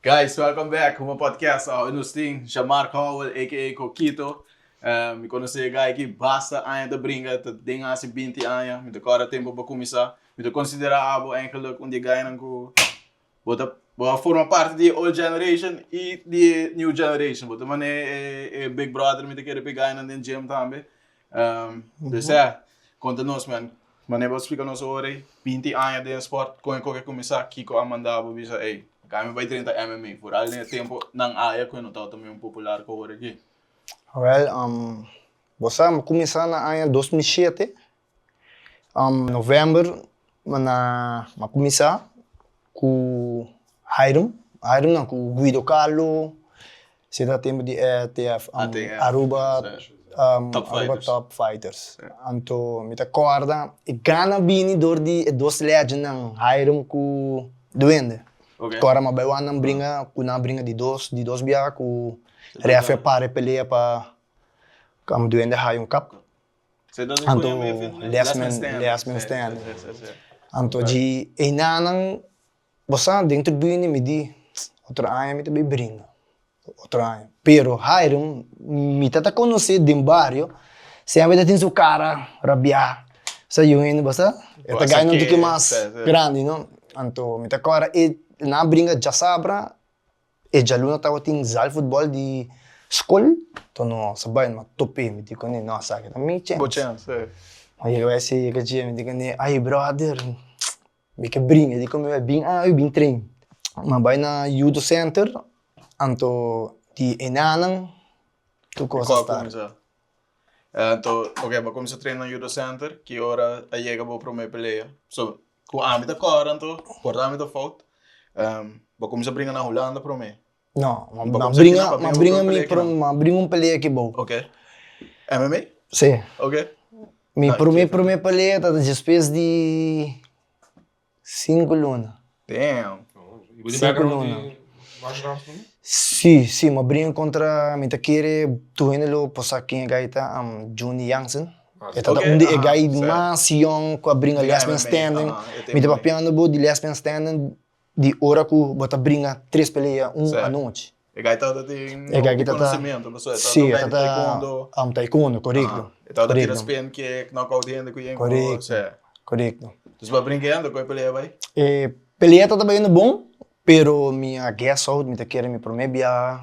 Guys, welcome back. Huma Podcast. Awe nos tin Jean-Marc Howell, aka Coquito. Mi conoce e guy aki basta aña ta bringa, ta den hasi binti aña. Mi ta corda tempo pa cuminsa. Mi ta considera abo eigenlijk un di e guynan cu bo ta bo a forma parti di e old generation y di e new generation. Bo ta mane e big brother mi ta kere pa e guynan den gym tambe. Dus ya, konta nos man, manera bo a splika nos ora ei, binti aña den e sport, kon e koke kuminsá, kiko a manda bo bisa ey, ka mi bai drenta MMA, vooral den e tempo nan aya ku e no tabata meun popular ku ora aki. Wèl, bo sa mi kuminsá na aña 2007, November mi na mi a kuminsá ku Hiram, Hiram no, ku Guido Carlo, si ta tempu di ATF, Aruba Aruba Top Fighters. Anto mi ta kòrda e gana bini dor di e dos legendnan Hiram ku Duende. Kòrda mi a bai wak nan bringa ku nan a bringa di dos di dos biaha ku ref a para e pelea pa Duende haya un kap. Anto last man last man standing. Anto dji einanan bo sa den tribune mi di otro aña mi ta bay bringa otro aña pero Hiram mi ta ta conoce den bario semper ta tin su cara rabia sa yu hende bo sa e ta gana un tiki mas grandi no anto mi ta acorda e nan a bringa djasabra E djaluna tabatin zal futbol di skol, to no sa bai no top'é, mi di kuné, no esaki ta mi chèns. Bo chèns, e. Mi yega bai así, yega dje, mi di kuné, ay bròder, mi ke bringa, e di ku mi bai bin awe bin train. Mi a bai na judo center, anto di enanan tur kos a start. Anto, ok, bo a kuminsá train na judo center, ki ora a yega bo promé pelea? So, Ku ami ta kòrda anto, por ta ami ta fout, bo kuminsá bringa na Hulanda promé? No, m'a bringa, m'a bringa mi prom, m'a bringa un pelea aki bou. Ok. MMA? Sí. Ok. Mi promé promé pelea ta despues di sinku luna. Damn. I bo tin background di martial arts tambe? Sí, sí, m'a bringa kontra, mi ta kere tur hende lo por sa ken e guy ta, Juni Jansen. E ta un di e guy mas yong ku a bringa last man standing. Mi ta papiando bo di last man standing di ora ku bo ta bringa tres pelea un anochi. E guy tabata tin hopi konosementu pasobra e tabata un guy di taekwondo. Taekwondo, korekto. E tabata tira spin, kick, knockout hende ku yen ku. Korekto, korekto. Dus bo a bringa hende ku e pelea bai? E pelea tabata bayendo bon, Pero mi a guess out, mi ta kere mi prome biaha,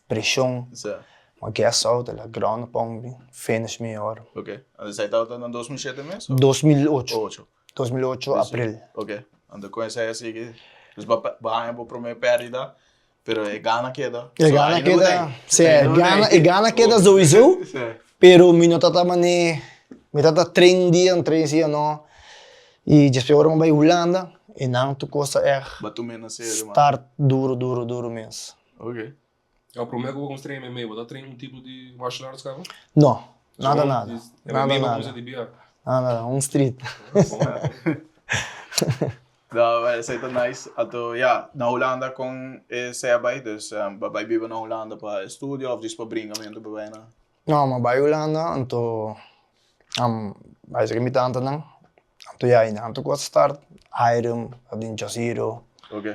preshon, mi a guess out, el a ground pound mi, finish mi ora. Ok, anto esei tabata na 2007 mes o? 2008. Ocho. 2008 april. Ok, anto kon esei a sigui, dus bo a haña bo prome perdida, pero e gana keda. E gana keda, si, e gana keda souiso, pero mi no tabata mane, mi tabata train un dia, un train si o no. I despues ora mi bai Hulanda e nan tur kos ta ègt Ba tum'é na serio man. start duro duro duro mes. Ok. Ya promé ku bo kuminsá train MMA bo ta train un tipo di martial arts kaba? No, nada nada. MMA Nada bo nada. kuminsá di bia? Nada nada, un street. No, esei ta nice. Anto ya, na Hulanda kon esei a bai? Dus bo a bai biba na Hulanda pa estudio of djis pa bringamentu bo bai na? No, mi a bai Hulanda anto bai esaki mi tantanan, anto ya nan tur kos start, Hiram, a bin Josiro. Ok.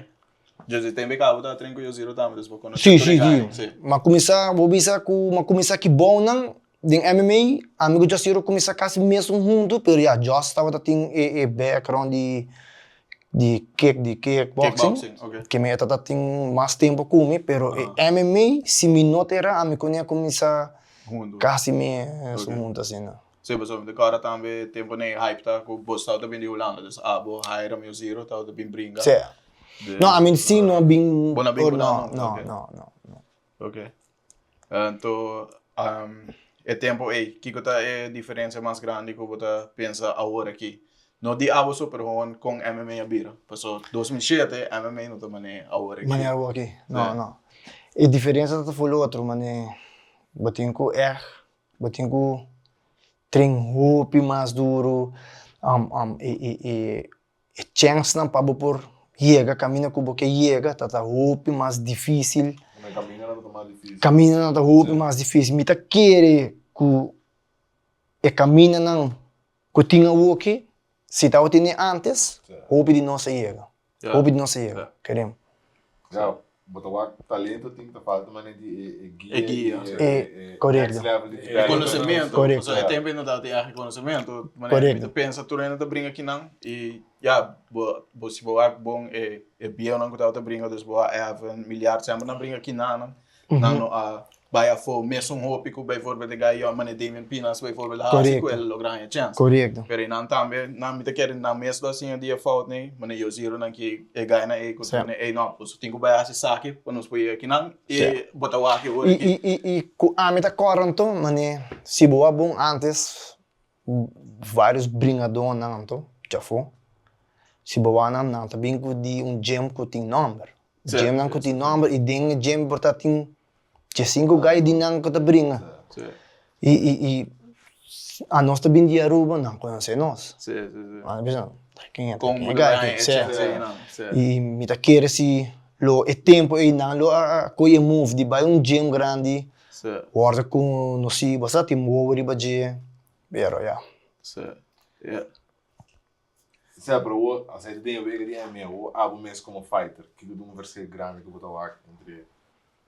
Josiro tembe kaba bo ta train ku Josiro tambe, dus bo konosé Si, tur si, e guy. si. Mi a kuminsá, bo bisa ku mi a kuminsá ki bounan den MMA, ami ku Josiro kuminsá kasi mesun huntu, pero ya Jos tabata tin e background di di kick di kickboxing, Kickboxing, ok. ke mi tabata tin mas tempo ku mi, pero e MMA si mi no ta era ami ku ne a kuminsá Huntu. kasi mesun huntu asina. Sí, pasobra mi ta kòrda tambe tempo n'e hype ta ku bo tabata bin di Hulanda, dus abo, Hiram, Yoziro tabata bin bringa. Sí. No, ami si no a bin. Bo no a bin ku nan nunka? No, Ok. no, no, no. Ok. Anto, e tempo ei, kiko ta e diferensia mas grandi ku bo ta pensa awor aki? No di abo so, pero gewoon kon MMA a bira. Paso 2007 MMA no ta manera awor aki. Manera awor aki, no, no. E diferensia ta full otro, mane bo tin ku ègt, bo tin ku train hopi mas duru, e E chènsnan pa bo por yega kaminda ku bo ke yega ta ta hopi mas difísil. Kamindanan ta mas difísil. Kamindanan ta hopi mas difísil. Mi ta kere ku e kamindanan ku tin awoki, si tabatin e ántes, hopi di nos a yega. Hopi di nos a yega, kerem. Ya. Bo ta wak talento tin ta falta manera di e e guia E guia. y E, e correcto. next level di E development. conocimiento. Correcto. Pasobra e tempo ei no tabata tin e conocimiento. Manera Correcto. mi ta pensa tur hende ta bringa kinan y ya bo bo si bo wak bon e e bieunan ku tabata bringa dus bo a Evan, Miliard semper nan bringa kinanan. Nan no a bai afó mesun hopi ku bijvoorbeeld e guy yòn manera Damian Pinas bijvoorbeeld a hasi ku el logra haña chèns. Korekto. Pero einan tambe nan mi ta kere nan mes lo a siña di e fout nei, manera yo zero nan ki e guy nan ei ku ta manera ey no boso tin ku bai hasi esaki pa nos por yega akinan i bo ta wak e ora I aki. i i ku ami ta kòrda anto manera si bo a bon antes varios bringadónan anto djafó si bo wak nan nan ta bin ku di un gym ku tin nòmber. Gymnan ku tin nòmber i den e gym por ta tin diesinku gai di nan ku ta bringa. I i i anos ta bin di Aruba nan konosé nos. Nan ta bisa ken e ta ken e gai aki. I mi ta kere si lo e tempu ei nan lo a kohe e move di bai un gym grandi wòrdu konosí bo sa tin wowo riba dje pero ya. Sea, pero awor, a sair den e wega di MMA, awor abo mes como fighter, kiko ta un verschil grandi ku bo ta wak entre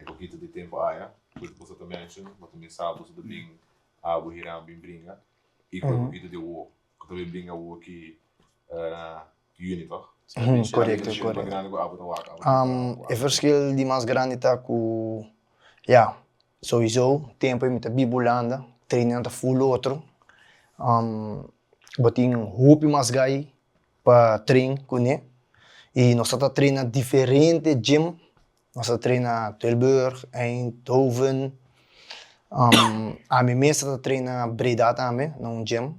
e kokito di tempo aya, ku boso ta mention, bo ta misa boso ta bin abo hiran bin bringa, i ku e kokito di awor, ku ta bin bringa awor ki juni, toch? Korekto, Kiko korekto. grandi ku abo ta wak? Abo ta wak? E verschil di mas grandi ta ku, ya, souiso tempo ei mi ta biba Hulanda, training nan ta full otro, Bo tin hopi mas gai pa train kuné i nos ta train na diferente gym. Nos ta train na Tilburg, Eindhoven, ami mes ta train na Breda tambe, na un gym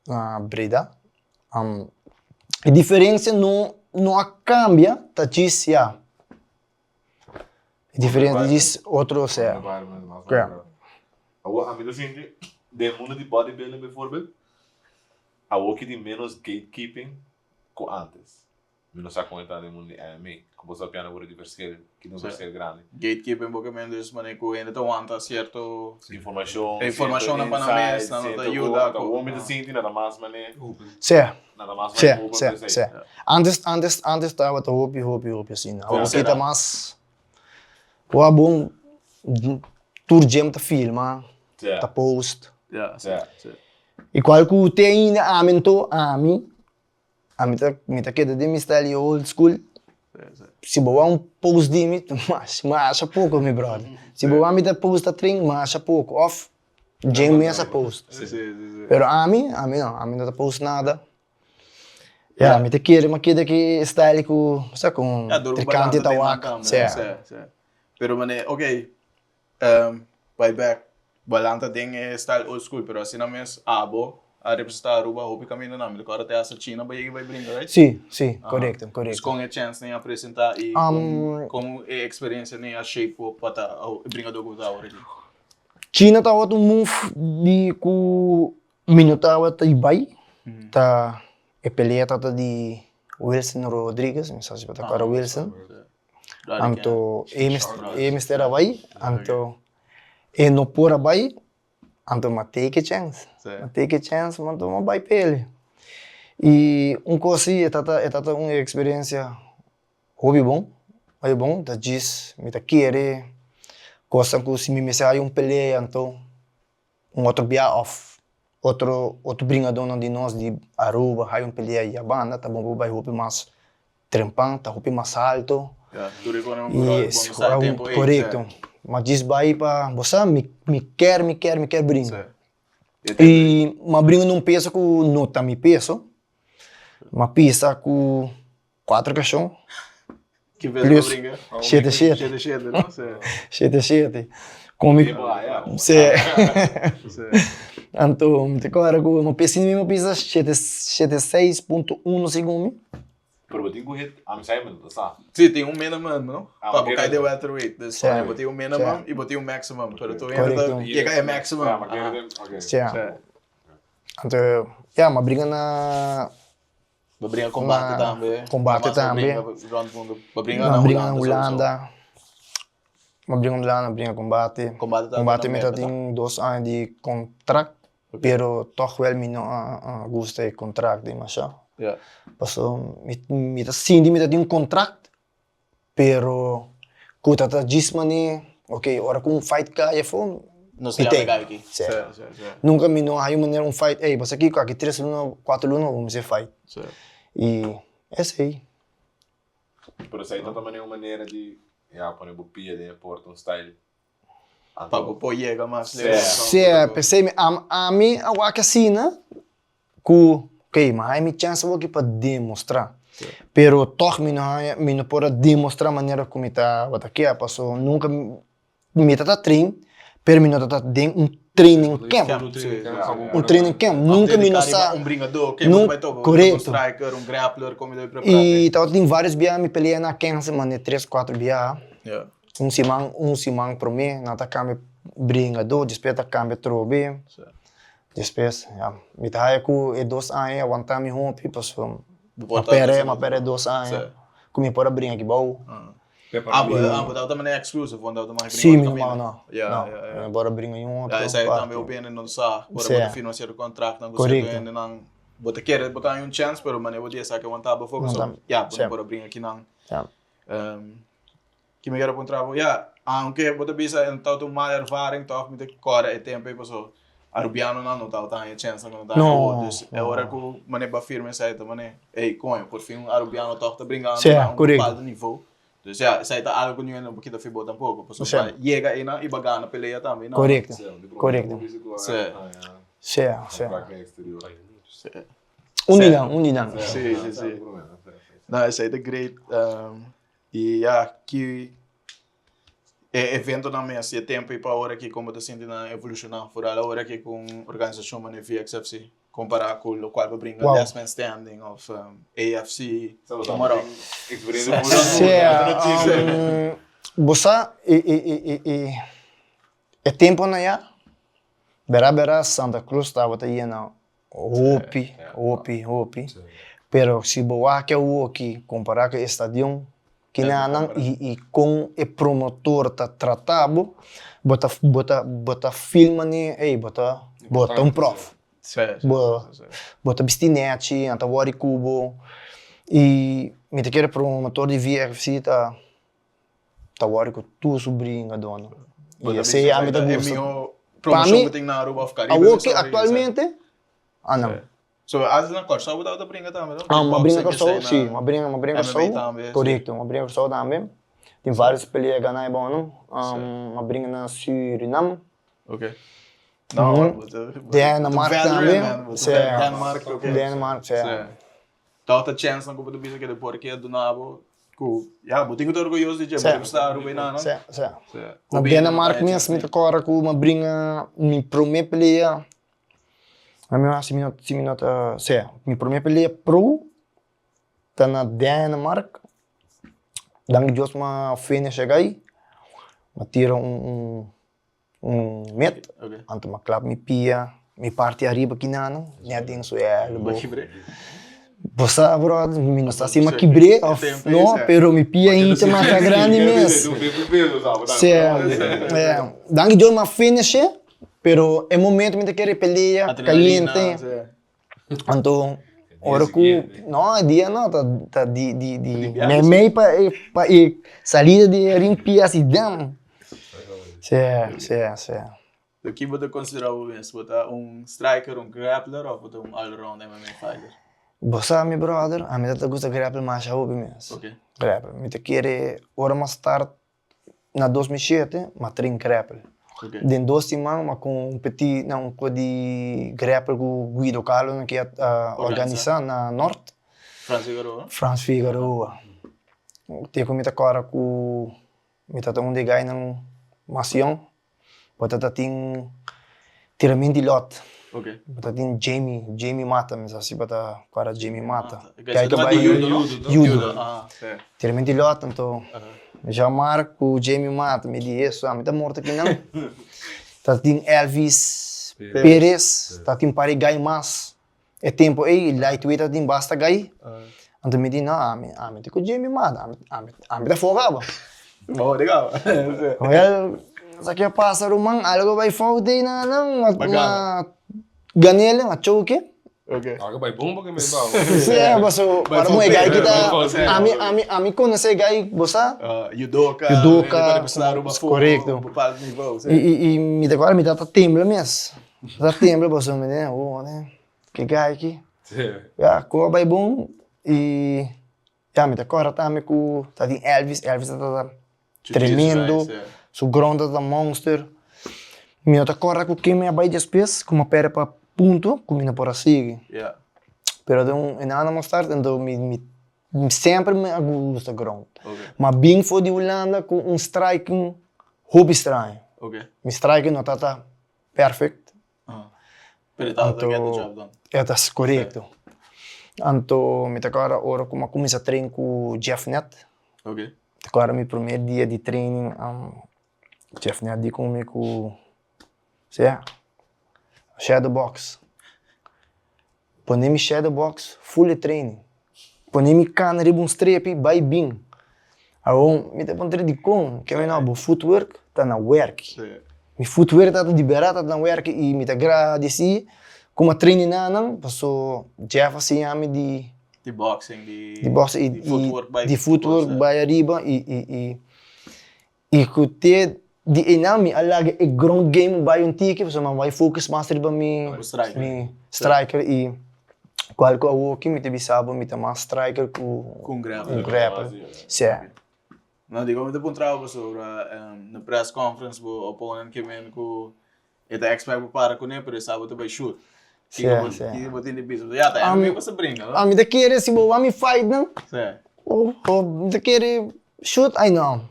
na Breda. E diferensia no no a kambia, ta djis ya, e diferensia ta djis otro sea. Awor ami ta sinti den mundo di bodybuilding bijvoorbeeld awor ki tin menos gatekeeping ku antes. Mi no sa kon e ta den mundo di MMA ku bo sa piano worde di verschil ki tin un verschil grandi. Gatekeeping bo ke men dus manera ku hende ta wanta sierto Informashon, informashonnan sierto pa nan mes insight, nan no ta sierto ku yuda ku awor mi ta sinti nada mas manera Open. Sea, nada mas sea, manera open sea, pa esei. sea. Antes, antes, antes tabata hopi, hopi, hopi asina. Awor ki ta mas Bo a bon tur gym ta filma, ta post. I kual ku te ainda ami anto, ami, ami ta mi ta keda den mi style di old school. Si bo wak un post di mi, masha masha poko mi brother. Si bo wak mi ta post ta tren, masha poko of gym mes a post. Pero ami, ami no, ami no ta post nada. Ya, mi ta kere ma keda ki style ku, sa kon Ya, dor ku trikante balanta ta den nan wak. tambe, Sea. se, se. Pero mane, ok, bai bek, balanta den e style old school, pero asina mes abo a representa Aruba hopi kaminda nan. Mi ta kòrda te hasta China bo yega bai bringa, right? Si, si, korekto, Dus korekto. kon e chèns nan a presenta i kon, kon e eksperensia nan a shape bo pa ta e bringadó ku bo ta awor aki? China tabata un move di ku Mi no tabata i bai, ta e pelea tabata di Wilson Rodriguez, mi sa si bo ta acorda Wilson, anto e e mester a bai, anto e no por a bai, anto mi a take e chance, mi a take e chance anto mi a bai pelea. I un cos si e tabata e tabata un experiencia hopi bon, hopi bon, ta djis mi ta kere cosnan cu si mi mester haci un pelea anto Un otro bia of otro otro bringadónan di nos di Aruba hay un pelea ya banda ta bon pa bai hopi mas trempan ta hopi mas alto Ya, tur e kono un y bon sa e tempo ei, korekto ma djis bai pa bo sa mi mi ker mi ker mi ker bringa Sí. E tempo y ei. m'a bringa na un peso ku no ta mi peso m'a pisa ku Cuatro cashon. Ki peso Plus bo brinca? shete shete. Shete shete, no? Sí. Shete shete. Con mi. Sí. Sí. Anto mi ta kòrda ku mi pesa mi pisa shete shete seis punto uno segun mi. Pero bo tin ku hit ami sai mi no ta sa. Sí, tin un minimum, no? Ah, Pa bo oké. kai den welterweight. Dus Sí. bo tin un minimum i bo tin un maximum. Pero tur hende ta Korekto. yega e maximum. Ja, ma kere den, oké. Sí. Sí. Anto, ya, mi a bringa na Bo bringa combate tambe. Combate tambe. Bo bringa rond mundo. Bo bringa na Bo bringa na Hulanda. Hulanda. Bo bringa na Hulanda, bo bringa combate. Combate tambe. Combate mi ta tin dos aña di contract, pero toch wel mi no a gusta e contract demasiado. Ja. Paso mi ta sinti mi ta tin un contract, pero. Ku ta ta djis manera, ok, ora ku un fight kai afó, Nos mi ta tei. yama kai aki. Sí. Sí, sí, sí. Nunka mi no haña un manera un fight, ey, pasobra kiko aki tres luna, kuater luna bo mester fight. Sí. I esei. Pero esei ta ta manera un manera di, ya, pone bo pia den e porta un style. Pa bo por yega mas leu. Sí, p'esei mi ami a wak asina ku ok, mi haña mi chèns awor aki pa demostrá. Pero tòg mi no haña, mi no por a demostrá manera ku mi tabata ke, pasobra nunka mi ta ta train, pero mi no ta ta den un training camp. Un training camp, nunka mi no sa. Un bringadó, ke bo ta bai topa? Korekto. Un striker, un grappler, kon mi ta bai prepará? I tabatin vários biaha mi pelea na Kansas, mane tres, kuater biaha. Un siman, un siman promé nan ta kambia bringadó, despues ta kambia trobe. Despues, ya, mi ta haya ku e dos aña ei a wantá mi hopi pasobra mi pèrdè, mi a pèrdè dos aña ku mi por a bringa aki bou. Ah, bo tabata manera exclusive, bo no tabata mas bringa Sí, otro mi no, kaminda? no, no, mi no por a bringa niun otro Ya, esei parti. tambe hopi hende no sa, ora bo ta firma sierto kontraktnan ku sierto hendenan, bo ta kere bo ta haña un chèns, pero manera bo di esaki a wantá bo afó, pasobra ya, bo no por a bringa kinan. Ki mi kere puntra bo, ya, aunke bo ta bisa e no tabata un mal ervaring, tòg mi ta kòrda e tempu ei paso Arubianonan no tabata haña chènsnan ku no ta haña awor. Dus e ora ku manera bo a firma esei ta manera, ey koño, por fin un Arubiano tòg ta bringando na un bepaldo nivou. Dus ya, esei ta algu ku niun hende no por kita fi bo tampoko, pasobra bo a yega einan i bo a gana pelea tambe einan. Korekto, korekto. Sea, sea. Un di nan, un di nan. Si, si, si. No, esei ta great. I ya, ki e eventonan mes, e tempu i pa ora aki kon bo ta sinti nan evolushoná? Foral awor aki ku un organisashon manera VXFC kompará ku lokual bo bringa Last Man Standing òf AFC, tomorrow. Sea, bo sa e tempunan ya, bera bera Santa Cruz tabata yena Hopi, hopi, hopi. Pero si bo wak awoki kompara ku e stadion kinanan i kon e promotor ta trata bo, bo ta bo ta bo ta feel manera ey bo ta bo ta un prof. Bo bo ta bisti nechi, nan ta wòri ku bo i mi ta kere promotor di VFC ta ta wòri ku tur su bringadónan. I esei ami ta gusta. Pa mi, awoki aktualmente, a nan. Ah, mi a bringa Kòrsou, si, mi a bringa, mi a bringa Kòrsou, korekto, mi a bringa Kòrsou tambe. Tin vários pelea ganá e bòno. Mi a bringa na Surinam. Dènemark tambe, si, Dènemark, si. Tabata chènsnan ku bo ta bisa ke por ke a duna bo ku ya bo tin ku ta orguyoso di dje, bo ta gusta Aruba i nan, no? Sí, sí. Na Denmark mes mi ta kòrda ku mi a bringa mi promé pelea, mi a si mi no si mi no ta, sí, mi promé pelea pro ta na Denmark, danki Dios mi a finish e gai, mi a tira un un Un met, anto m'a klap mi pia, mi parti ariba kinano, net den su elbow. Bo sa brother, mi no sa si m'a kibr'é of no, pero mi pia hincha masha grandi mes. Sí, danki Dios m'a finish'é, pero e momento mi ta kere pelea kayente. Anto ora ku no e dia no ta ta di di di meimei pa e pa e salida di e ring pia asi dam. Sí sí sí. So ki bo ta konsiderá bo mes? Bo ta un striker, un grappler òf bo ta un all round MMA fighter? Bo sa mi brother, ami ta ta gusta grapple masha hopi mes. Grapple. Mi ta kere ora mi a start Na 2007 m'a train grapple. Den dos siman m'a competi na un kos di grapple ku Guido Carlo nan ke a organisa na Nort. Frans Figaroa? Frans Figaroa. Te ku mi ta kòrda ku mi ta ta un di e gainan mas yòn. Bo ta ta tin tiramenti lòt. Bo ta tin Jamie, Jamie Mata, mi sa si bo ta kòrda Jamie Mata. Ke ta bai judo? Judo. Tiramenti lòt, anto Jean Marc ku Jamie Mata, mi di eso, ami ta morto akinan. Ta tin Elvis Perez, ta tin pari gai mas. E tempu ei lightweight ta tin basta gai. Anto mi di, no, ami, ami ta ku Jamie Mata, ami, ami, ami ta for kaba. Bo hode kaba. Wel, sa ke a pasa ruman, algo bai fout ei na nan, ma, ma ganele, ma choke. Ok. Aga bai bon porque me bau. Sí, paso, para mo e guy kita ami ami ami conoce guy, bo sa? Judoka. Judoka. Correcto. I i i mi ta acorda mi tata tembla mes. Mi tata tembla paso mi den, oh, ke guy aki. Ya, cu a bai bon i ya mi ta acorda tambe cu tatin Elvis, Elvis tata tremendo, su ground tata monster. Mi no ta acorda cu ken mi a bai despues, cu mi a perde pa punto cu mi no por a sigui. Pero den un enano mas tarde, anto mi mi semper mi a gusta ground. Ma bin for di Hulanda cu un striking hopi straño. Mi striking no tata perfect. Pero e tabata get the job done. E ta korekto. Anto mi ta kòrda ora ku mi a kuminsá train ku Jeff Net. Ta kòrda mi promé dia di training, Jeff Net di ku mi ku, sea, shadow box. Pone mi shadow box full e training. Pone mi kana riba un strepi bai bin. Awor mi ta puntra dikon? Ke mi no, bo footwork ta na werk. Mi footwork ta di bèrdat ta na werk i mi ta gradisí ku mi a traini nan paso Jeff a siña mi di Di boxing, di di boxing i di footwork bai di footwork bai ariba i i i I ku te di einan mi a laga e ground game bai un tiki pasobra mi a bai focus mas riba mi mi striker i kual ku awoki mi ta bisa bo mi ta mas striker ku un grappler. Si. No dikon mi ta puntra bo pasobra na press conference bo opponent ke men ku e ta expect bo para kuné pero e sa bo ta bai shoot. Kiko bo tin di bisa? Ya ta MMA bo sa bringa no? Ami ta kere si bo wak mi fight nan mi ta kere shoot ay no.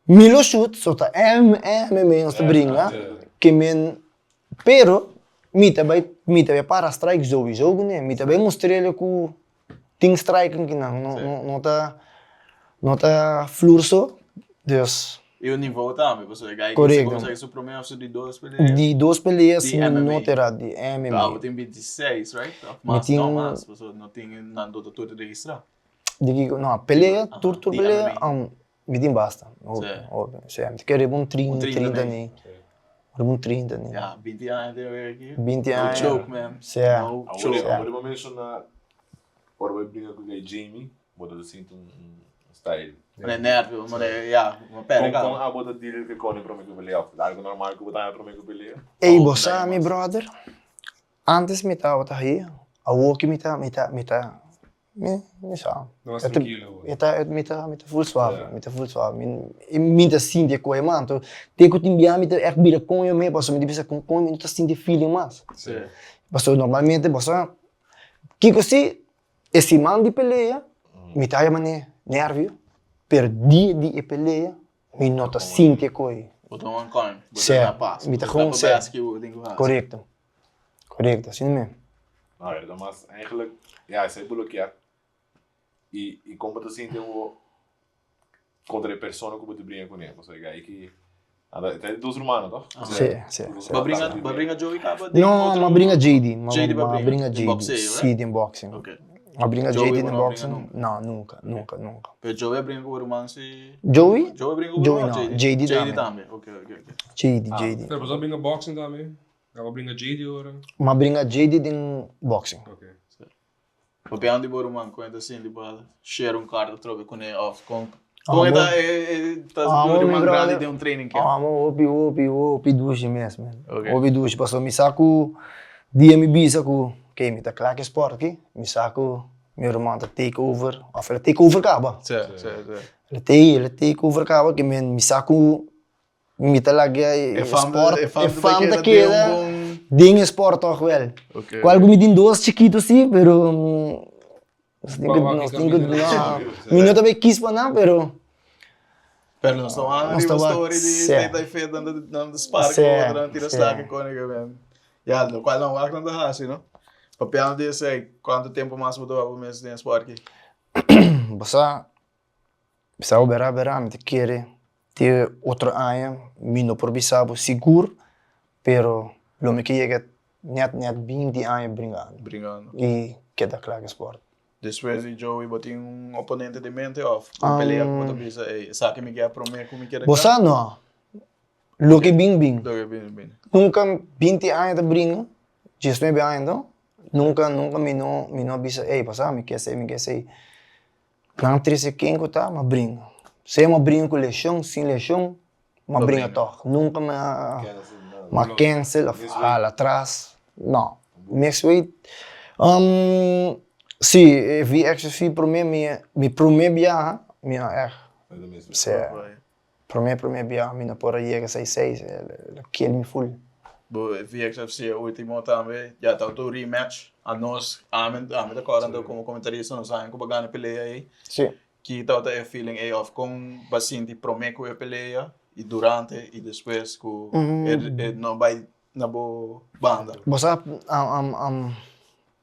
Mi lo shoot so ta MMA nos ta bringa ke men pero mi ta bai mi ta bai para strike souiso kuné mi ta bai mustr'el ku tin strike kinan no no no ta no ta flur so dus. I un nivo tambe pasobra e guy ki sa su prome of su di dos pelea di dos pelea si no ta era di MMA. Abo tin 26 right of mas no mas pasobra no tin nan do ta tur registra. Di kiko? No, pelea, tur tur pelea, mi tin basta. Hopi, hopi. Sí, mi ta kere riba un 30, 30 ni. Riba un 30 ni. Ya, 20 aña te wega aki. 20 aña. No joke, man. Sí. No joke. Awor bo menshoná ora bo bringa ku guy Jamie, bo ta sinti un style. Mane nervio, mane, ya, bo perde kaba. Kon abo ta deal ku e koni promé ku pelea? Of ta algu normal ku bo ta haña promé ku pelea? Ey, bo sa mi brother, antes mi tabata haí, awor ki mi ta, mi ta, mi ta Mi, mi sa. No mas trankilo awor. Mi ta, mi ta, mi ta full suave, mi ta full suave. Mi, mi ta sinti e koe man, anto te ku tin bia mi ta ègt bira koño me, pasobra mi ta bisa kon koño mi no ta sinti e feeling mas. Sí. Pasobra normalmente bo sa, kiko si e siman di pelea mi ta haya manera nervio, pero dia di e pelea mi no ta sinti e koe. Bo ta wan koin, bo Sí, ta na pas. mi ta Bo gewoon, ta sí. best ki bo tin ku hasi. Korekto, korekto, asina mi. No, e ta mas eigenlijk, ja, esei blokeá. I, i kon bo ta sinti bo kontra e persona ku bo ta bringa kuné? Pasobra e gai ki, anda, e ta dos rumannan, toch? Sí, sí, sí. Bo a bringa, bo a bringa Joey kaba den No, otro? mi a bringa JD. Mi JD bo a a bringa bringa? Den JD. boxeo, right? Sí, den boxing. Ok. Mi a bringa Joey JD bo den no a bringa boxing. nunka? No, nunka, nunka, nunka. Pero Joey a bringa ku bo ruman si? Joey? Joey a bringa ku bo Joey ruman no, of JD? JD JD tambe. tambe, ok, ok, ok. JD, JD. Pero bo a bringa boxing tambe? Bo a bringa JD ora? Mi a bringa JD den boxing. Ok. Papiando di bo ruman, kon e ta sinti pa share un kart atrobe kuné òf kon kon e ta e ta Amo, un mi ruman grandi brother. den un training camp? Amo hopi hopi hopi dushi mes man. Ok. Hopi dushi pasobra mi sa ku dia mi bisa ku ok mi ta kla ku e sport aki mi sa ku mi ruman ta take over òf el a take over kaba. Sí, sí, sí. El a take el a take over kaba ke men mi sa ku Mi ta laga e sport, E e fam fam ta ta keda keda den un bon. Den e sport toch wel. Ok. Cual cu mi tin dos chikito si, pero nos tin cu, nos tin cu, no, mi no ta bay kies pa nan, pero. Pero nos ta wak Nos ta riba wak, story di sí. Tata y Fed nan ta nan ta spark Sí, otro, nan tira sí. slak con e men. Ya, locual nan wak nan ta haci, no? Papiando di esey, cuanto tempo mas bo ta wak bo mes den e sport aki? Bo sa, Bisa bo bera bera mi ta kere te otro aña mi no por bisa bo sigur pero lo mi ke yega net net binti aña bringando Bringando. y keda kla ku sport. Despues di Joey bo tin un oponente den mente of un pelea ku bo ta bisa ey esaki mi ke a prome ku mi keda Bo kla? sa no. Loke bin bin. Loke bin bin. Nunka binti aña ta bringa, diesnuebe aña anto. Nunka, nunka mi no, mi no a bisa, ey, pasa, mi ke esei, mi ke esei. Nan trese ken ku ta, m'a bringa. Sea m'a bringa ku leshon, sin leshon, m'a bringa tòg. Nunka mi a, m'a cancel òf hala atras, no. Next week, si, e VXFC promé mi, mi promé biaha, mi a ègt, sea. Prome prome bia mi no por a yega seis seis el a kill mi full. Bo VXFC e ultimo tambe ya ta otro rematch a nos ami ami ta kòrda anto komo komentarista nos haña ku bo gana e pelea ei. Si. Ki tabata e feeling ei òf kon bo a sinti prome ku e pelea i durante i despues ku e no bai na bo banda? Bo sa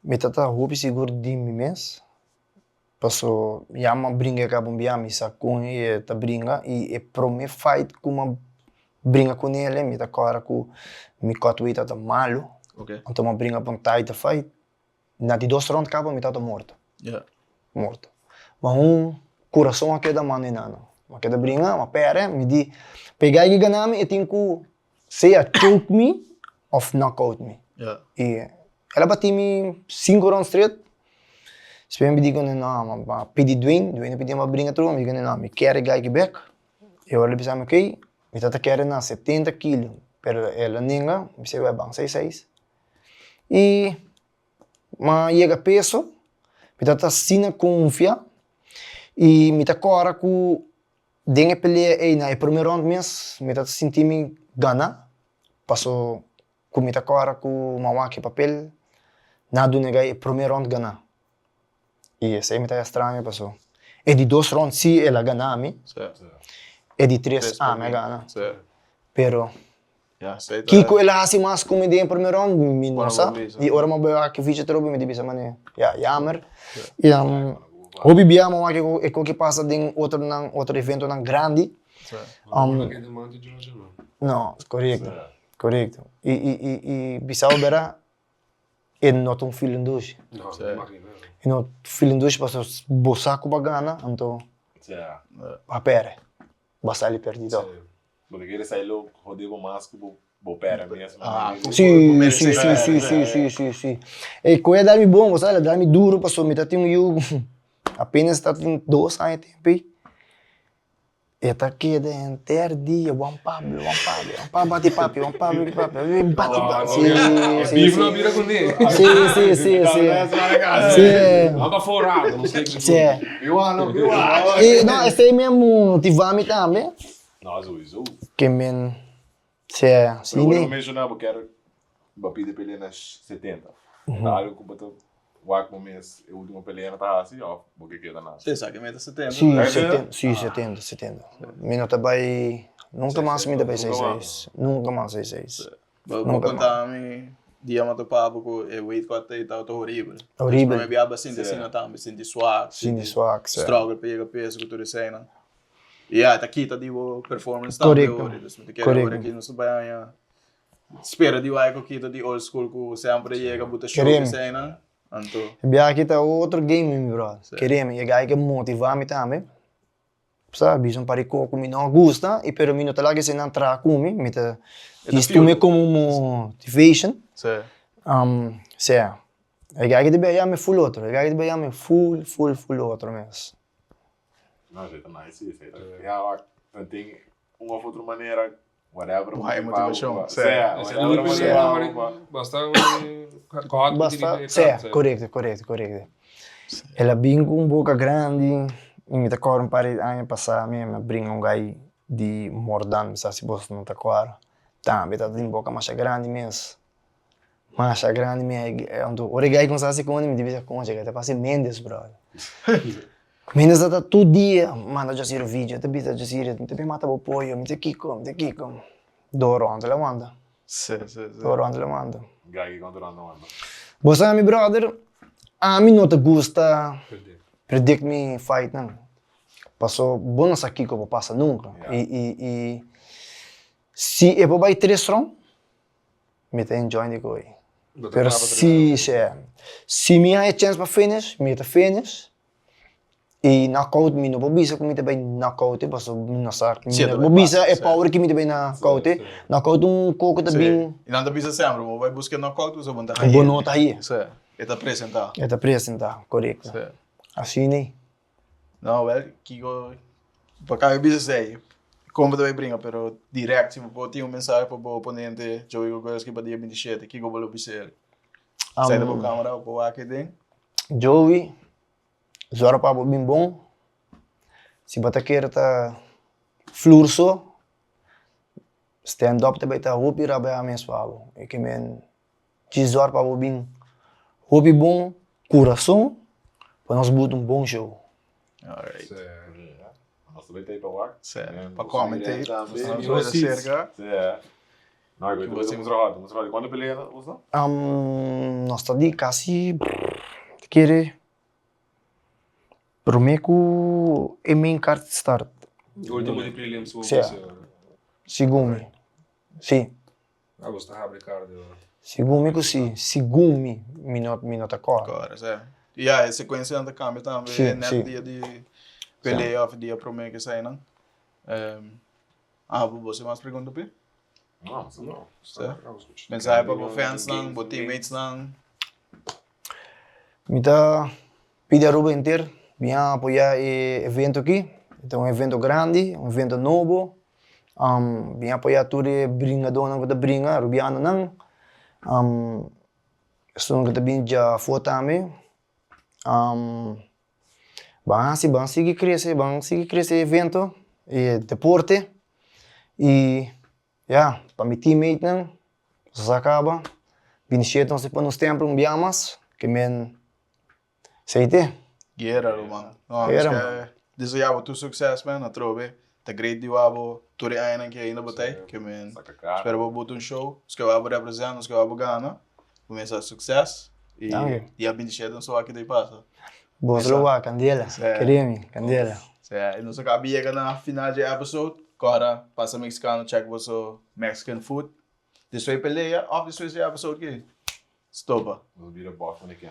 mi ta ta hopi sigur di mi mes Paso ya m'a bringa e caba un bia mi sa con e ta bringa y e prome fight cu m'a bringa cu nele mi ta cora cu mi cut weight tabata malo anto m'a bringa pa un title fight na di dos round caba mi tabata morto morto ma un curason a keda mano enano m'a keda bringa m'a perde mi di pa e guy ki gana mi e tin cu sea choke mi of knock out mi. Y el a bati mi cinco round straight. Despues mi di cu no, mi a pidi Dwayne, Dwayne a pidi mi pa bringa tur, mi di cu no, mi kier e guy aki bek. Y ora el a bisa mi ok, mi tata kier na 70 kilo, pero el a nenga, mi bisa wè ban seis seis. Y mi a yega peso, mi tata asina confia y mi ta cora cu Den e pelea ei na e prome rond mes mi ta sinti mi gana paso ku mi ta kora ku mi a wak e papel na duna e gai e prome rond gana i esei mi ta extraño paso e di dos rond si el a gana mi e di tres ami a gana pero kiko el a hasi mas ku mi den e prome rond mi no sa i ora mi a bai wak e ficha atrobe mi ta bisa manera ya yamer i hopi bia mi a wak e koki pasa den otronan otro eventonan grandi no korekto korekto i i i bisao bera e no ta un feeling dushi e no feeling dushi pasobra bo sa ku bo a gana anto bo a perde. Bo a sali perdido. Bo ta kere sa e lo jode bo mas ku bo bo perde mes. Ah, si, si, si, si, si, si, si, si. E koe a dal mi bon, bo sa, el a dal mi duro pasobra mi ta tin un yu apenas ta tin dos aña tempu ei. E ta keda henter dia, Juan Pablo, Juan Pablo, Juan Pablo bati papi, Juan Pablo bati papi, bati papi. Si, si, Beef si. lo bira kuné. Si, si, si, si. Si. Anda forado, no sé. Si. I no, esei mi a motivá mi tambe. No, sowieso. Ke men, sea, si Pero ne. bo menshoná bo kier bo pidi pelea na 70. Ta algo ku bo ta wak bo mes e ultimo pelea na ta hasi òf bo ke keda na. Si, esaki mi ta 70. Si, 70, si, 70, 70. Mi no ta bai, nunka mas mi ta bai seis seis. Nunka mas seis seis. Bo bo konta mi dia mi a topa bo ku e weight cut ei tabata horibel. Horibel. Prome bia bo a sinti asina tambe, sinti swak, Sinti swak, sí. Struggle pa yega peso ku tur eseinan. I ya, e ta kita di bo performance tambe Korekto, ora. Dus mi ta kere ora korekto. ki nos ta bai haña spera di wak ku kita di old school ku semper a yega bo ta show Keremi. eseinan. Anto. E bia aki ta otro game mi brother. Sí. Keremi, e guy ke motiva mi tambe. Sa bisa un par di ko ku mi no a gusta i pero mi no ta laga eseinan traha ku mi, mi ta E ta tuma fuel. komo un motivation. Sí. Sea, e guy ki ta bia mi full otro, e guy ki ta bia mi full full full otro mes. No, esei ta nice si, esei ta, ya wak, nan tin un of otro manera, whatever Bo haña motivashon, sea, sea. whatever manera bo Basta God ku Basta, dirige e sea, kant, korekto, korekto, korekto. El a bin ku un boka grandi i mi ta kòrda un par di aña pasá mi a bringa un gai di Mordan, mi sa si boso no ta kòrda, tambe tabata tin boka masha grandi mes, masha grandi mes, anto ora e gai kumsa hasi koni mi ta bisa koncha e ta parse Mendes brother. Mendes ta tur dia manda Josiro video, ta bisa Josiro mi ta bin mata bo pollo, mi ta kiko, mi ta kiko, dor rònt el a wanta. Sí, sí, sí. Dor rònt el a wanta. Gai ki konta rònt a wanta? Bo sa mi brother, ami no ta gusta predict mi fightnan, paso bo no sa kiko por pasa nunka, i i i si e por bai tres rònt, Mi ta enjoy di koe. Pero si, si mi haña chance pa finish, mi ta finish. I knockout mi no por bisa ku mi ta bai knockout e pasobra mi no sa. Mi no por bisa e power ki mi ta bai knockout e. Knockout un koko ta bin. I nan ta bisa semper, bo bai buska knockout pasobra bo no ta hañ'e. Bo no ta hañ'e. E ta presentá. E ta presentá, korekto. Sí. Asina ei. No, wel, kiko bo a kaba bisa esei, kon bo ta bai bringa, pero direct si bo por tin un mensahe pa bo oponente Joey Gogolski pa dia 27, kiko bo lo bisa el? Esei ta bo kamera, bo por wak e den. Joey, zòrg pa bo bin bon. Si bo ta kere ta flur so, stand up ta bai ta hopi rabia mes pa bo. E ke men Djis zòrg pa bo bin hopi bon kurason pa nos buta un bon show. Alright. Nos ta bay pa wak. Sí, pa commentate. Nos ta bay cerca. Sí. No, ik weet het niet. Moet er Cuando pelea was dat? Nos ta di casi ta kere prome ku e main card start. Ultimo di prelims. Sí. Segun mi. Sí. Abos ta habri cardio. Segun mi ku si, segun mi, mi no mi no ta kòrda. Kòrda, sa. Ya, e sekuensianan ta kambia tambe Si, nèt si. dia di pelea òf dia promé ke eseinan. Abo, bo tin mas pregunta pi? No, no. Sa. Mensahe pa bo fansnan, bo teammatesnan. Mi ta pidi Aruba henter bin a apoyá e evento aki. E ta un evento grandi, un evento nobo. Bin apoyá tur e bringadónan ku ta bringa, arubianonan. Esun ku ta bin dja afó tambe. Ban hasi, ban sigui krese, ban sigui krese e evento, e deporte. I ya, pa mi teammatenan, nos a kaba. Binishete nos ta pone nos templo un bia mas, ke men Seite. Guera ruman. No, Guera, nos man. ke desea bo tur succes man, atrobe. Ta great di wak bo tur e añanan ke ainda bo ta ei, ke men Saca cara. spera bo buta un show. Nos ke wak bo represent, nos ke wak bo gana. Bo mester succes y Danki. dia 27 nos ta wak kiko ta pasa. Bo lo wak, candela. Sí. Kere mi, candela. Sea, y nos a caba yega na final dje episode. Cora pasa Mexicano check boso Mexican food. Despues pelea of despues dje episode ki? Stopa. Nos bira box mane ken.